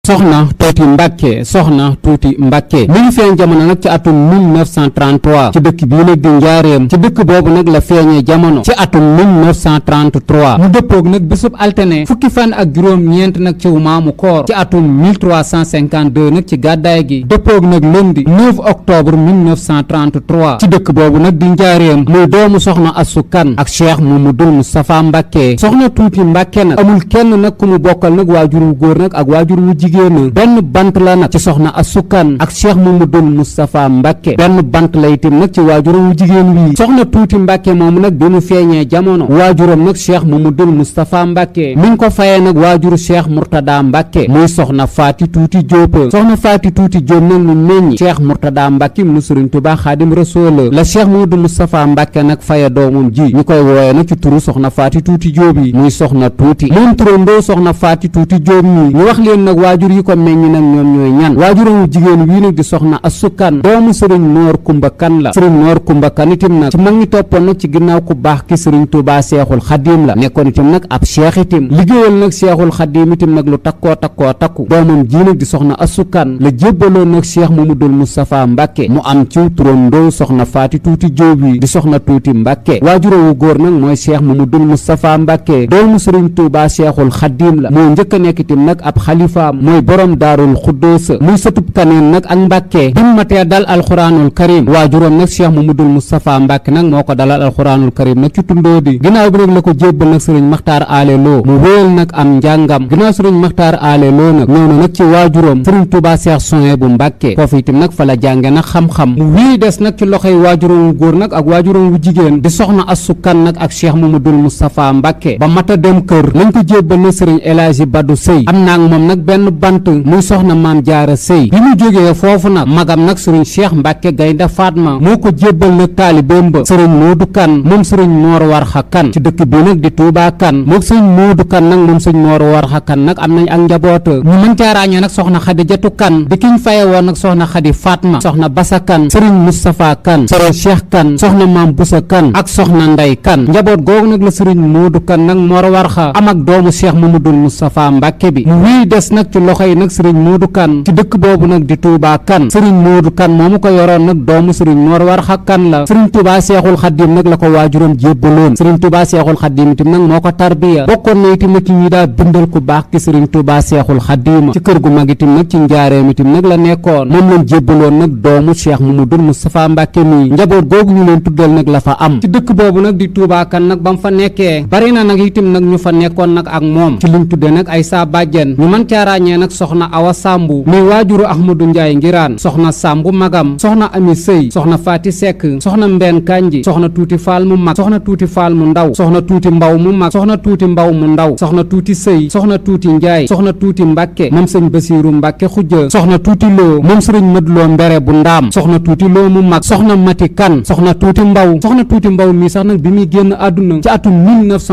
Sokhna Touty Mbacké Sokhna Touty Mbacké mi ngi feeñ jamono nag ci atum 1933 ci dëkk bii nag di Njaaréem ci dëkk boobu nag la feeñee jamono ci atum 1933 mu dëppoog nag bésub altine fukki fan ak juróom-ñeent nag ci maamu koor ci atum 1352 nag ci gàddaay gi dëppoog nag lundi 9 octobre 1933 ci dëkk boobu nag di Njaaréem muy doomu soxna Astou Kane ak Cheikh Modou Moustapha Mbacké Sokhna Touty Mbacké nag amul kenn nag ku mu bokkal nag waajur wu góor nag ak waajur wu jigéen benn bant la nag ci soxna Astou Kane ak Cheikh Modou Moustapha Mbacké benn bant la itam nag ci waajuram wu jigéen wi Sokhna Touty Mbacké moomu nag bi mu feeñee jamono waajuram nag Cheikh Modou Moustapha Mbacké mi ngi ko fayee nag waajuru Cheikh Mourtada Mbacké muy soxna Faty Touty Diop soxna Faty Touty Diop nag mu meññ Cheikh Mourtada Mbacké mu Sëriñ Tuubaa Xaadim Rasuul la Cheikh Modou Moustapha Mbacké nag faye doomam ji ñu koy wooye nag ci turu soxna Faty Touty Diop yi muy soxna Touty moom turandoo soxna Faty Touty Diop ñi ñu wax leen nag waajur yi ko meññ nag ñoom ñooy ñan waajuramu jigéen wii nag di soxna Astou Kane doomu sëriñ Noor Kumba Kane la sëriñ Noor Kumba Kane itam nag ci mag ñi toppoon nag ci ginnaaw ku baax ki sëriñ Tuubaa Seexul Xadiim la nekkoon itam nag ab cheikh itam liggéeyal nag Seexul Xadiim itam nag lu takkoo takku doomam ji nag di soxna Astou Kane la jébbaloon nag Cheikh Modou Moustapha Mbacké mu am ci turandoo soxna Faty Touty Diop yi di soxna Touty Mbacké waajuramu góor nag mooy Cheikh Modou Moustapha Mbacké doomu sëriñ Tuubaa Seexul Xadiim la moo njëkk a nekk itam nag ab xalifaam mooy borom daarul xuddoos muy sëtub kaneen nag ak Mbacké bi mu matee dal alxuraanul karim waajuram nag Cheikh Modou Moustapha Mbacké nag moo ko dalal alxuraanul karim nag ci tundoo di ginnaaw bi nag la ko jébbal nag sëriñ Maxtaar Aale Lo mu wéyal nag am njàngam ginnaaw sëriñ Maxtaar Aale Lo nag ñëw na nag ci waajuram sëriñ Tuubaa Seex Soye bu Mbacké foofu itam nag fa la jànge nag xam-xam mu wii des nag ci loxoy waajuram wu góor nag ak waajuram wu jigéen di soxna Astou Kane nag ak Cheikh Modou Moustapha Mbacké ba mata dem kër lañ ko jébbal nag sëriñ El Hadji Badou Sey am naag moom nag benn bant muy soxna Maam Jaara Sey bi mu jógee foofu nag magam nag sëriñ Cheikh Mbacké Gaynde Fatma moo ko jébbal nag taalibeem ba sëriñ Modou Kane moom sëriñ Mor Warxa Kane ci dëkk bi nag di Touba Kane moom sëriñ Modou Kane nag moom sëriñ Mor Warxa Kane nag am nañ ak njaboot ñu mën caa ràññee nag soxna Xadijatu Kane di kiñ faye woon nag soxna Xadi Fatma soxna Basa Kane sëriñ Moustapha Kane sëriñ Cheikh Kane soxna Maam Busa Kane ak soxna Ndey Kane njaboot googu nag la sëriñ Modou Kane nag Mor Warxa am ak doomu Cheikh Modou Moustapha Mbacké bi mu wii des nag ci loxo yi nag sëriñ Modou Kane ci dëkk boobu nag di Touba Kane sëriñ Modou Kane moomu ko yoroon nag doomu sëriñ Mor Warxa Kane la sëriñ Touba Seexul Xaddim nag la ko waajuram jébbaloon sëriñ Touba Seexul Xaddim itam nag moo ko tarbiya bokkoon na itam nag ci ñi daa bindal ku baax ki sëriñ Touba Seexul Xaddim ci kër gu mag itam nag ci Njaaréem itam nag la nekkoon moom lañ jébbaloon nag doomu Cheikh Modou Moustapha Mbacké mi njaboot googu ñu leen tuddal nag la fa am ci dëkk boobu nag di Touba Kane nag ba mu fa nekkee bari na nag itam nag ñu fa nekkoon nag ak moom ci liñ tudde nag ay saa bàjjen ñu mën caa ràññee nag soxna Awa Sambu muy waajuru Ahmadou Ndiaye Ngiraan soxna Sambu magam soxna Ami Sëy soxna Faty Seck soxna Mbène Kanji soxna Touty Fall mu mag soxna Touty Fall mu ndaw soxna Touty Mbaw mu mag soxna Touty Mbaw mu ndaw soxna Touty Sëy soxna Touty Ndiaye soxna Touty Mbacké moom sëñ Basiiru Mbacké xujja soxna Touty Lo moom sëriñ Madloo Mbere bu ndaam soxna Touty Lo mu mag soxna Mati Kan soxna Touty Mbaw soxna Touty Mbaw mi sax nag bi muy génn àdduna ci atum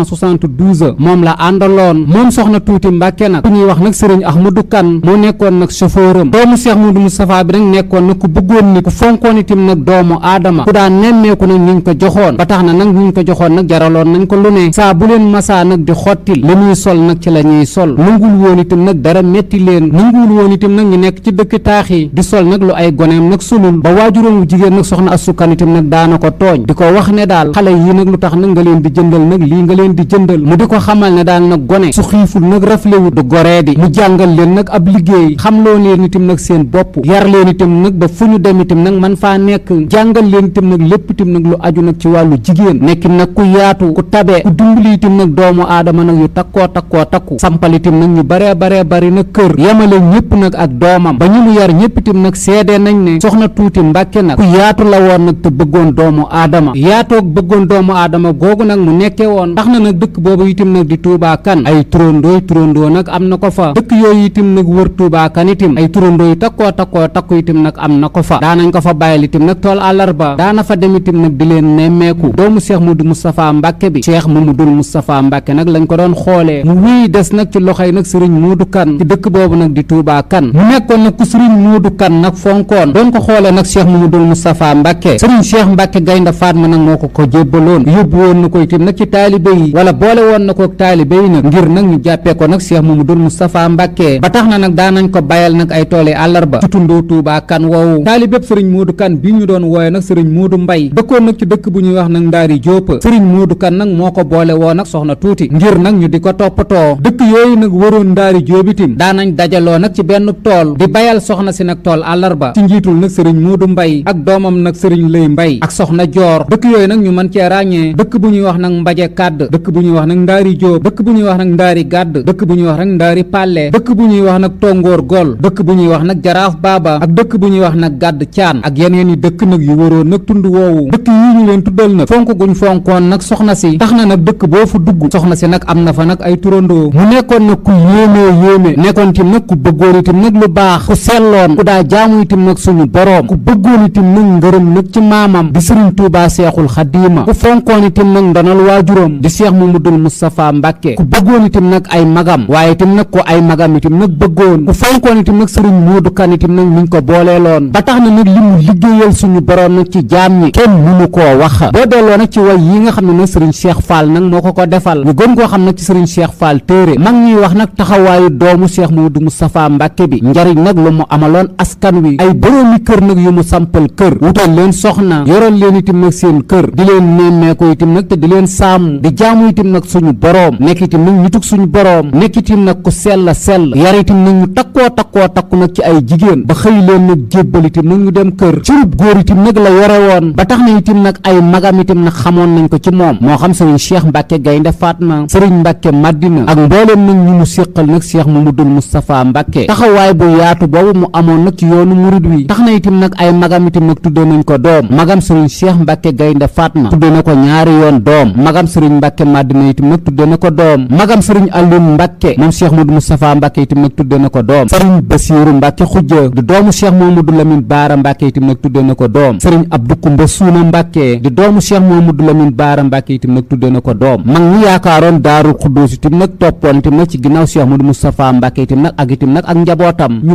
1972 moom la àndaloon moom soxna Touty Mbacké nag ku ñuy wax nag sëriñ Ahmadou Kane moo nekkoon nag chauffeuram doomu Cheikh Modou Moustapha bi nag nekkoon nag ku bëggoon nit ku fonkoon itam nag doomu aadama ku daan nemmeeku nag ñu ko joxoon ba tax na nag ñu ko joxoon nag jaraloon nañ ko lu ne saa bu leen masaa nag di xottil li ñuy sol nag ci la ñuy sol nangul woon itam nag dara metti leen nangul woon itam nag ñu nekk ci dëkk taax yi di sol nag lu ay goneem nag sulul ba waajuróom wu jigéen nag soxna Astou Kane itam nag daana ko tooñ di ko wax ne daal xale yii nag lu tax nag nga leen di jëndal nag lii nga leen di jëndal mu di ko xamal ne daal nag gone su xiiful nag raflewu du goree di mu jàngal leen nag ab liggéey xamloo leen itam nag seen bopp yar leen itam nag ba fu ñu dem itam nag man faa nekk jàngal leen itam nag lépp itam nag lu aju nag ci wàllu jigéen nekkin nag ku yaatu ku tabe ku dimbali itam nag doomu aadama nag yu takku sampal itam nag ñu baree bari nag kër yemale ñëpp nag ak doomam ba ñu mu yar ñëpp itam nag seede nañ ne soxna Touty Mbacké nag ku yaatu la woon nag te bëggoon doomu aadama yaatoog bëggoon doomu aadama googu nag mu nekkee woon tax na nag dëkk boobu itam nag di Touba Kane ay turandoo nag am na ko fa dëkk yooyu itam nag wër Touba Kane itam ay turandoo yu takku itam nag am na ko fa daanañ ko fa bàyyil itam nag tool àllarba daana fa dem itam nag di leen nemmeeku doomu Cheikh Modou Moustapha Mbacké bi Cheikh Modou Moustapha Mbacké nag lañ ko doon xoolee mu wéy des nag ci loxoy nag sëriñ Modou Kane ci dëkk boobu nag di Touba Kane mu nekkoon nag ku sëriñ Modou Kane nag fonkoon doon ko xoolee nag Cheikh Modou Moustapha Mbacké sëriñ Cheikh Mbacké Gaynde Fatma nag moo ko jébbaloon yóbbu woon na ko itam nag ci taalibe yi wala boole woon na ko ak taalibe yi nag ngir nag ñu jàppee ko nag Cheikh Modou Moustapha Mbacké Mbacké ba tax na nag daanañ ko bayal nag ay tooli àllarba ci tundu Touba kan woowu taalibépp sëriñ Modou Kane bi ñu doon wooye nag sëriñ Modou Mbay dëkkoon nag ci dëkk bu ñuy wax nag Ndaari Jóob sëriñ Modou Kane nag moo ko boole woo nag soxna Touty ngir nag ñu di ko toppatoo dëkk yooyu nag waroon Ndaari Jóob itam daanañ dajaloo nag ci benn tool di bayal soxna si nag tool àllarba ci njiitul nag sëriñ Modou Mbay ak doomam nag sëriñ Lay Mbay ak soxna Joor dëkk yooyu nag ñu mën cee ràññee dëkk bu ñuy wax nag Mbaje Kàdd dëkk bu ñuy wax nag Ndaari Jóob dëkk bu ñuy wax nag Ndaari Gàdd dëkk bu ñuy wax nag Ndaari Pàlle dëkk bu ñuy wax nag Tongoor Gol dëkk bu ñuy wax nag Jaraaf Baaba ak dëkk bu ñuy wax nag Gàdd Caan ak yeneen i dëkk nag yu waroon nag tund woowu dëkk yi ñu leen tuddal nag fonk guñ fonkoon nag soxna si tax na nag dëkk boo fu dugg soxna si nag am na fa nag ay turandoo mu nekkoon nag ku yéeme nekkoon tim nag ku bëggoon itam nag lu baax ku selloon ku daa jaamu itam nag suñu boroom ku bëggoon itam nag ngërëm nag ci maamam di sëriñ Tuubaa Seexul Xadiima ku fonkoon itam nag ndonal waajuram di Cheikh Modou Moustapha Mbacké ku bëggoon itam nag ay magam waaye itam nag ko ay magam itam nag bëggoon ku fonkoon itam nag sëriñ Modou Kane itam nag niñ ko booleeloon ba tax na nag li mu liggéeyal suñu boroom nag ci jaam ñi kenn mënu koo wax boo delloo nag ci way yi nga xam ne nag sëriñ Cheikh Fall nag moo ko defal ñu gën koo xam nag ci sëriñ Cheikh Fall téere mag ñuy wax nag taxawaayu doomu Cheikh Modou Moustapha Mbacké bi njariñ nag lu mu amaloon askan wi ay boroomi kër nag yu mu sampal kër wutal leen soxna yoral leen itam nag seen kër di leen nemmeekoo itam nag te di leen sàmm di jaamu itam nag suñu boroom nekk itam nag nitug suñu boroom nekk itam nag ku sell yar itam nag ñu takku nag ci ay jigéen ba xëy leen nag jébbal itam nag ñu dem kër cirub góor itam nag la yore woon ba tax na itam nag ay magam itam nag xamoon nañ ko ci moom moo xam sëriñ Cheikh Mbacké Gaynde Fatma sëriñ Mbacké Madina ak mbooleem nag ñu mu séqal nag Cheikh Modou Moustapha Mbacké taxawaay bu yaatu boobu mu amoon nag ci yoonu murid wi tax na itam nag ay magam itam nag tuddee nañ ko doom magam sëriñ Cheikh Mbacké Gaynde Fatma tuddee na ko ñaari yoon doom magam sëriñ Mbacké Madina itam nag tuddee na ko doom magam sëriñ Alioune Mbacké moom Cheikh Modou Moustapha Mbacké itam nag tuddee na ko doom sëriñ Bassirou Mbacké Xujja di doomu Cheikh Mamadou Lamine Baara Mbacké itam nag tuddee na ko doom sëriñ Abdou Koumba Suuna Mbacké di doomu Cheikh Mamadou Lamine Baara Mbacké itam nag tuddee na ko doom mag ñi yaakaaroon Daaru Xuddoos itam nag toppoon itam nag ci ginnaaw Cheikh Modou Moustapha Mbacké itam nag ak itam nag ak njabootam ñu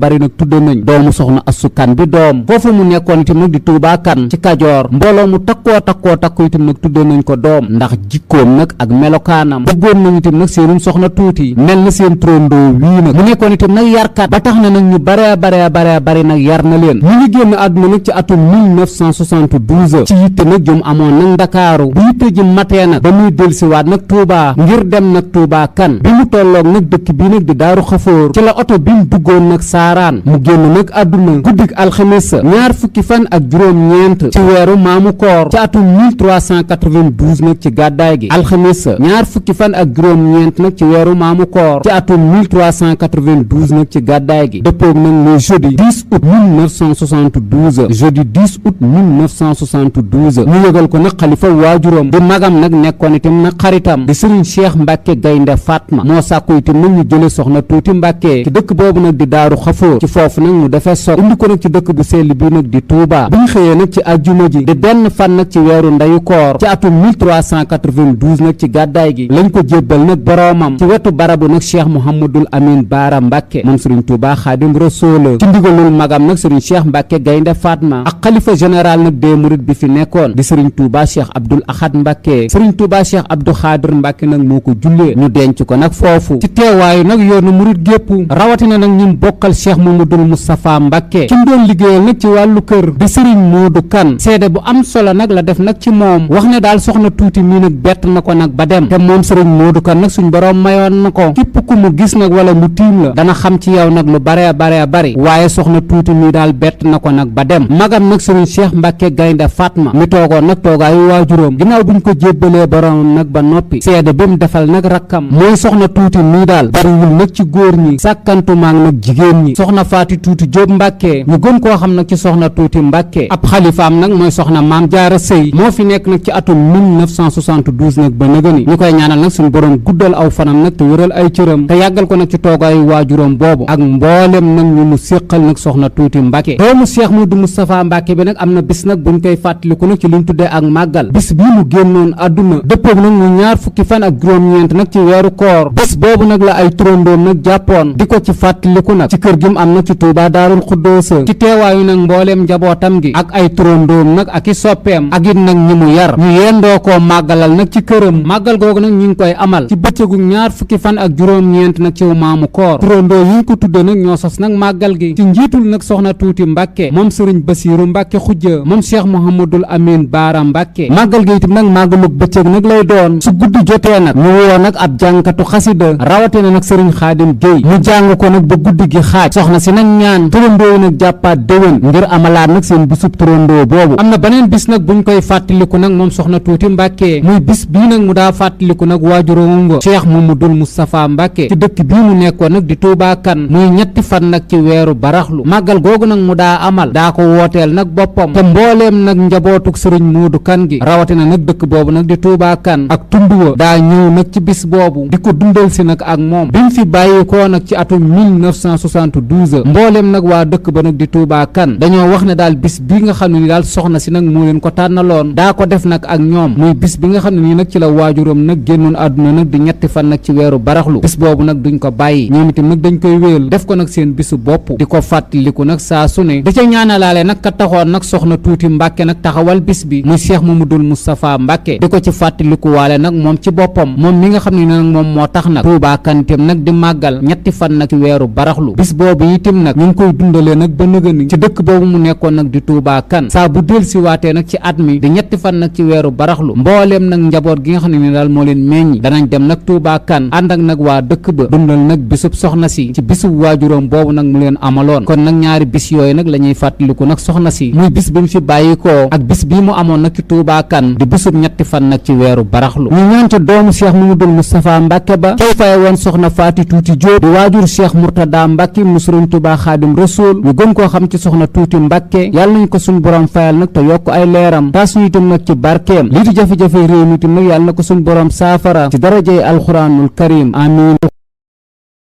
bari nag tudde nañ doomu soxna Assu Kan bi doom foofu mu nekkoon itam nag di Touba Kan ci Kajoor mbooloo mu takkoo itam nag tudde nañ ko doom ndax jikkoom nag ak melokaanam bëggoon nañ itam nag seenum soxna Touty mel na seen trondoo wii nag mu nekkoon itam nag yarkat ba tax na nag ñu bari nag yar na leen ñu ngi génn àdduna nag ci atum 1972 ci yitte nag jum amoon nag Ndakaaru bu yitte ji matee nag ba muy delsiwaat nag Touba ngir dem nag Touba Kan bi mu tolloog nag dëkk bii nag di Daaru Xafoor ci la oto bi mu duggoon nag saaraan mu génn nag àdduna guddik alxames ñaar fukki fan ak juróom-ñeent ci weeru maamu koor ci atum 1392 nag ci gàddaay gi alxames ñaar fukki fan ak juróom-ñeent nag ci weeru maamu koor ci atum 1392 nag ci gàddaay gi dëppoog nag le jeudi 10 août 1972 jeudi 10 août 1972 ñu yëgal ko nag xalifa waajuram di magam nag nekkoon itam nag xaritam di sëriñ Cheikh Mbacké Gaynde Fatma moo sàkku itam nag ñu jële soxna Touty Mbacké ci dëkk boobu nag di Daaru Xafoor ci foofu nag mu defee soog indi ko nag ci dëkk bu sell bi nag di Touba bu ñu xëyee nag ci àjjuma ji di benn fan nag ci weeru ndeyu koor ci atum 1392 nag ci gàddaay gi lañ ko jébbal nag boroomam ci wetu barabu nag Cheikh Mouhamadoul Amine Baara Mbacké moom sëriñ Touba Xaadim Rasuul ci ndigalul magam nag sëriñ Cheikh Mbacké Gaynde Fatma ak xalifa général nag des mourides bi fi nekkoon di sëriñ Touba Cheikh Abdoul Ahad Mbacké sëriñ Touba Cheikh Abdou Khadir Mbacké nag moo ko jullee ñu denc ko nag foofu ci teewaayu nag yoonu murid gépp rawatina nag ñim bokkal Cheikh Modou Moustapha Mbacké ki mu doon liggéeyal nag ci wàllu kër di sëriñ Modou Kane seede bu am solo nag la def nag ci moom wax ne daal soxna Touty mii nag bett na ko nag ba dem te moom sëriñ Modou Kane nag suñ boroom mayoon na ko képp ku mu gis nag wala mu tiim la dana xam ci yow nag lu bari waaye soxna Touty mii daal bett na ko nag ba dem magam nag sëriñ Cheikh Mbacké Gaynde Fatma mi toogoon nag toogaayu waajuróom ginnaaw buñ ko jébbalee boroomam nag ba noppi seede bi mu defal nag rakkam mooy soxna Touty mii daal bariwul nag ci góor ñi sàkkantumaak nag jigéen ñi soxna Faati Touty Jóob Mbacké ñu gën koo xam nag ci soxna Touty Mbacké ab xalifaam nag mooy soxna Maam Jaara Sëy moo fi nekk nag ci atum 1972 nag ba nëgëni ñu koy ñaanal nag suñu borom guddal aw fanam nag te wëral ay cëram te yàggal ko nag ci toogaayu waajuram boobu ak mboolem nag ñu mu séqal nag soxna Touty Mbacké doomu Cheikh Modou Moustapha Mbacké bi nag am na bis nag buñ koy fàttaliku nag ci liñ tuddee ak màggal bis bii mu génnoon àdduna dëppoog nag mu ñaar fukki fan ak juróom-ñeent nag ci weeru koor bés boobu nag la ay turandoom nag jàppoon di ko ci fàttaliku nag ci kër gi mu am nag ci Touba Daarul Xuddoos ci teewaayu nag mbooleem njabootam gi ak ay turandoom nag ak i soppeem ak it nag ñi mu yar ñu yendoo koo màggalal nag ci këram màggal googu nag ñu ngi koy amal ci bëccëgu ñaar fukki fan ak juróom-ñeent nag ci maamu koor. turandoo yi ñu ko tudde nag ñoo sos nag màggal gi ci njiitul nag soxna Touty Mbacké moom sëriñ Basiiru Mbacké xujja moom Cheikh Mouhamadul Amin Baara Mbacké. màggal gi itam nag màggalug bëccëg nag lay doon su guddi jotee nag ñu woo nag ab jàngkatu xasida rawatina nag sëriñ Xaadim Géey mu jàng ko nag ba guddi gi xaaj soxna si nag ñaan turandoo yi nag jàppaat déwén ngir amalaat nag seen bisub turandoo boobu. am na beneen bis nag buñ koy fàttaliku nag moom soxna Touty Mbacké muy bis bii nag mu daa fàttaliku nag waajuróomam wa Cheikh Modou Moustapha Mbacké ci dëkk bii mu nekkoon nag di Touba Kan muy ñetti fan nag ci weeru baraxlu màggal googu nag mu daa amal daa ko wooteel nag boppam te mbooleem nag njabootuk sëriñ Moodu Kan gi rawatina nag dëkk boobu nag di Touba Kan ak tund wa daa ñëw nag ci bis boobu di ko dundal si nag ak moom bi mu fi bàyyikoo nag ci atum 1972 mbooleem nag waa dëkk ba nag di Touba Kan dañoo wax ne daal bis bi nga xam ne ni daal soxna si nag moo leen ko tànnaloon daa ko def nag ak ñoom muy bis bi nga xam ne nii nag ci la waajuram nag génnoon àdduna nag di ñetti fan nag ci weeru baraxlu bis boobu nag duñ ko bàyyi ñoom itam nag dañ koy wéel def ko nag seen bisu bopp di ko fàttaliku nag saa su ne da ca ñaanalaale nag ka taxoon nag soxna Touty Mbacké nag taxawal bis bi muy Cheikh Modou Moustapha Mbacké di ko ci fàttaliku waale nag moom ci boppam moom mi nga xam ne nag moom moo tax nag Touba Kan itam nag di màggal ñetti fan nag ci weeru baraxlu bis boobu itam nag ñu ngi koy dundalee nag ba nëgëni ci dëkk boobu mu nekkoon nag di Touba Kan saa bu del si waatee nag ci at mi di ñetti fan nag ci weeru baraxlu mbooleem nag njaboot gi nga xam ne ni daal moo leen meññi danañ dem nag Touba Kan ànd ak nag waa dëkk ba dundal nag bisub soxna si ci bisub waajuram boobu nag mu leen amaloon kon nag ñaari bis yooyu nag la ñuy fàttaliku nag soxna si muy bis bi mu fi bàyyikoo ak bis bii mu amoon nag ci Touba Kan di bisub ñetti fan nag ci weeru baraxlu ñu ñaan ca doomu Cheikh Modou Moustapha Mbacké ba cay faye woon soxna Faati Touty Diop di waajur Cheikh Mourtada Mbacké mu Sëriñ Touba Xaadim Rasuul ñu gën koo xam ci soxna Touty Mbacké yàlla nañ ko suñ borom fayal nag te yokk ay leeram taas ñu itam nag ci barkeem lii di jafe-jafe réew mi itam nag yàlla na ko suñ borom saafara ci darajey alxuraanul karim amiin